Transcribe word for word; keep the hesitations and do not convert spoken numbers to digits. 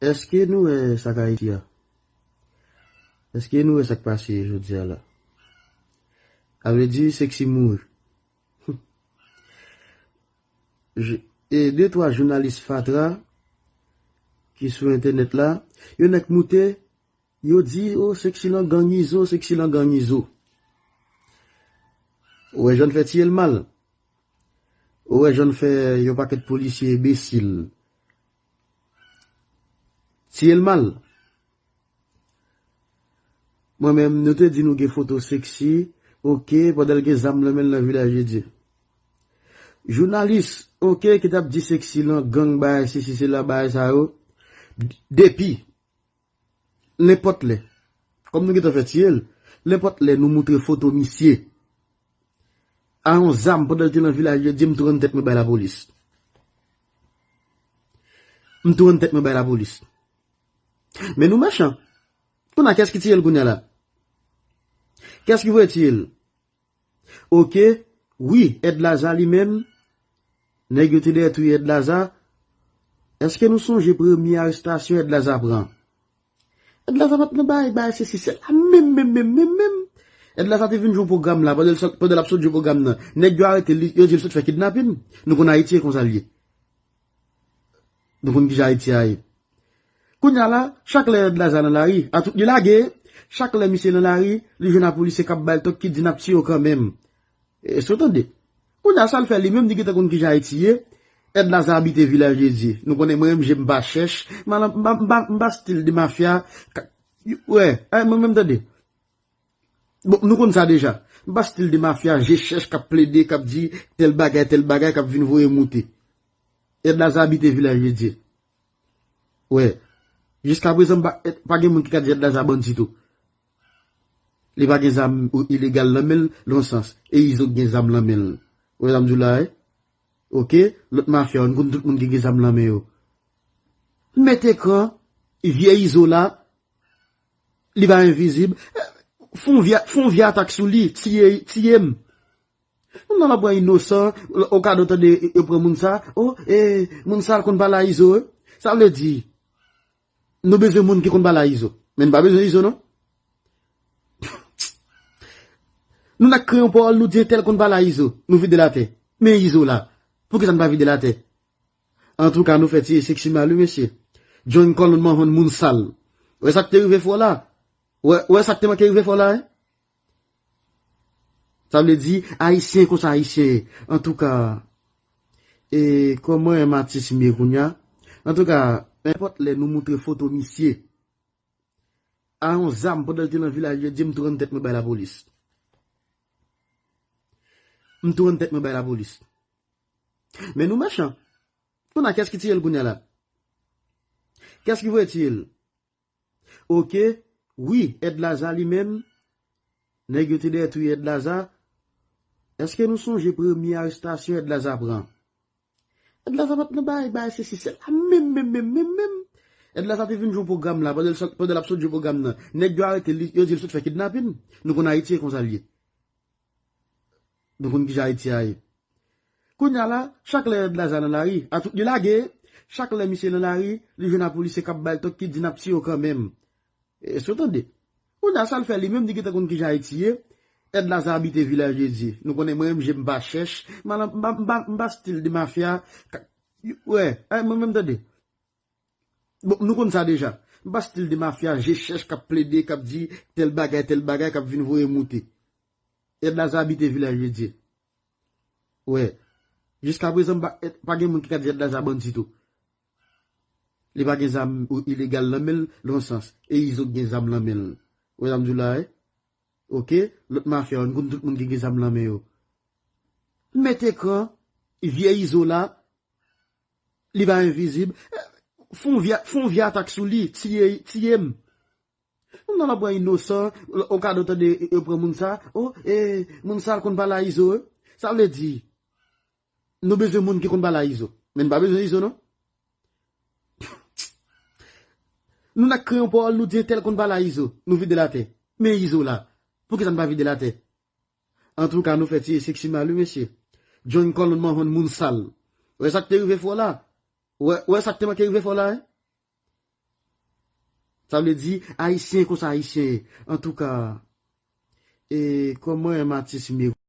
Èske nou wè sa k Ayiti a? Èske nou wè sa k pase jodi a la? Sa vle di Sexy mouri. Je- E de twa jounalis fatra ki sou entènèt la, yo nèk moute, yo di, "O, Sexy lan gang Izo, Sexy lan gang Izo." Ou wè jan n fè tiye l mal. Ou wè jan n fè yon pakèt polisye enbesil tiye l mal. Mwen menm, nou te di nou gen foto Sexy, oke, pandan l gen zam nan men l nan Vilaj de Dye. Jounalis, oke, ki t ap di Sexy lan gang, bagay sesi, sela, bagay sa yo. Depi, nenpòt lè, kòm nou gentan fè tiye l, nenpòt lè nou moutre foto misye a yon zam pandan l te nan Vilaj de Dye, m tou rann tèt mwen bay lapolis. M tou rann tèt mwen bay lapolis. Men nou mechan. Kounye a, kiyès ki tiye l kounye a la? Kiyès ki voye tiye l? Oke, wi, Èd Laza li menm, nèg yo te dèyè touye Èd Laza. Èske nou sonje premye arestasyon Èd Laza pran? Èd Laza pa t nan bay, bay sesi, sela, menm, menm, menm, menm, menm. Èd Laza te vin jwe pwogram la, pandan l sot- pandan l ap sot jwe pwogram nan. Nèg yo arete li, yo di l sot fè kidnapin. Nou konn Ayiti e konsa l ye. Nou konn kijan Ayiti a ye. Kounye a la, chak lè Èd Laza nan lari, a tout li lage, chak lè misye nan lari, li jwenn a polisye k ap ba l tòk ki di n ap tiye w kanmenm. Èske w tande? Kounye a, sa l fè li menm, li gentan konn kijan Ayiti ye. Èd Laza abite Vilaj de Dye. Nou konnen mwen menm, je m pa chèch, m pa, m pa, m pa, m pa stil de mafya. Ka- Wè, ay, mwen menm, tande. Bon, nou konn sa deja. M pa stil de mafya, je chèch k ap plede, k ap di tèl bagay, tèl bagay, k ap vin voye moute. Èd Laza abite Vilaj de Dye. Wè. Jiska prezan, pa, pa gen moun ki ka di Èd Laza bandi tou. Li pa gen zam ilegal nan men l, nan sans. E Izo gen zam nan men l. Wè, zam di w la, wi. Oke? Lòt mafya, nou konn tout moun ki gen zam nan men yo. Mete kan, vye Izo la, li pa envizib. Fon vye, fon vye atak sou li, tiye, tiye m. Moun nan la pran inosan, okado tande yo pran moun sa. O, e, moun sa l konn pale a Izo, wi. Sa vle di, nou bezwen moun ki konn pale a Izo. Men n pa bezwen Izo, non. Nou nan kreyon pawòl, nou di entèl konn pale a Izo. Nou vide l atè. Men Izo la. Poukisa n pa vide l atè? Antouka, nou fè tiye Sexy mal, wi, mesye. John Colin Mahon, moun sal. Wè sa k te rive fò la? Wè, wè sa k te manke rive fò la, wi? Sa vle di, Ayisyen konsa Ayisyen ye. Antouka, e kòman yon atis m ye kounye a? Antouka, nenpòt lè nou moutre foto misye a yon zam pandan l te nan Vilaj de Dye, m tou rann tèt mwen bay lapolis. M tou rann tèt mwen bay lapolis. Men nou mechan. Kounye a, kiyès ki tiye l kounye a la? Kiyès ki voye tiye l? Oke, wi, Èd Laza li menm, nèg yo te dèyè touye Èd Laza. Èske nou sonje premye arestasyon Èd Laza pran? Èd Laza pa t nan bay, bay sesi, sela, menm, menm, menm, menm, menm. Èd Laza te vin jwe pwogram la, pandan l sot- pandan l ap sot jwe pwogram nan. Nèg yo arete li, yo di l sot fè kidnapin. Nou konn Ayiti e konsa l ye. Nou konn kijan Ayiti a ye. Kounye a la, chak lè Èd Laza nan lari, a tout li lage, chak lè misye nan lari, li jwenn a polisye k ap ba l tòk ki di n ap tiye w kanmenm. Èske w tande? Kounye a, sa l fè li menm, li gentan konn kijan Ayiti ye. Èd Laza abite Vilaj de Dye. Nou konnen mwen menm, je m pa chèch, m pa, m pa, m pa, m pa stil de mafya. Ka- Wè, ay, mwen menm, tande. Bon, nou konn sa deja. M pa stil de mafya, je chèch k ap plede, k ap di tèl bagay, tèl bagay, k ap vin voye moute. Èd Laza abite Vilaj de Dye. Wè. Jiska prezan, pa, pa gen moun ki ka di Èd Laza bandi tou. Li pa gen zam ilegal nan men l, nan sans. E Izo gen zam nan men l. Wè zam di w la, wi. Oke? Lòt mafya yo, nou konn tout moun ki gen zam nan men yo. Mete kan, vye Izo la, li pa envizib. Fon vye, fon vye atak sou li, tiye, tiye m. Moun nan la pran inosan, okado tande yo pran moun sa. O, e, moun sa l konn pale a Izo, wi. Sa vle di, nou bezwen moun ki konn pale a Izo. Men n pa bezwen Izo, non. Nou nan kreyon pawòl, nou di entèl konn pale a Izo. Nou vide l atè. Men Izo la. Poukisa n pa vide l atè? Antouka, nou fè tiye Sexy mal, wi, mesye. John Colin Mahon, moun sal. Wè sa k te rive fò la? Wè, wè sa k te manke rive fò la, wi? Sa vle di, Ayisyen konsa Ayisyen ye. Antouka, e, kòm mwen renmen atis Mero,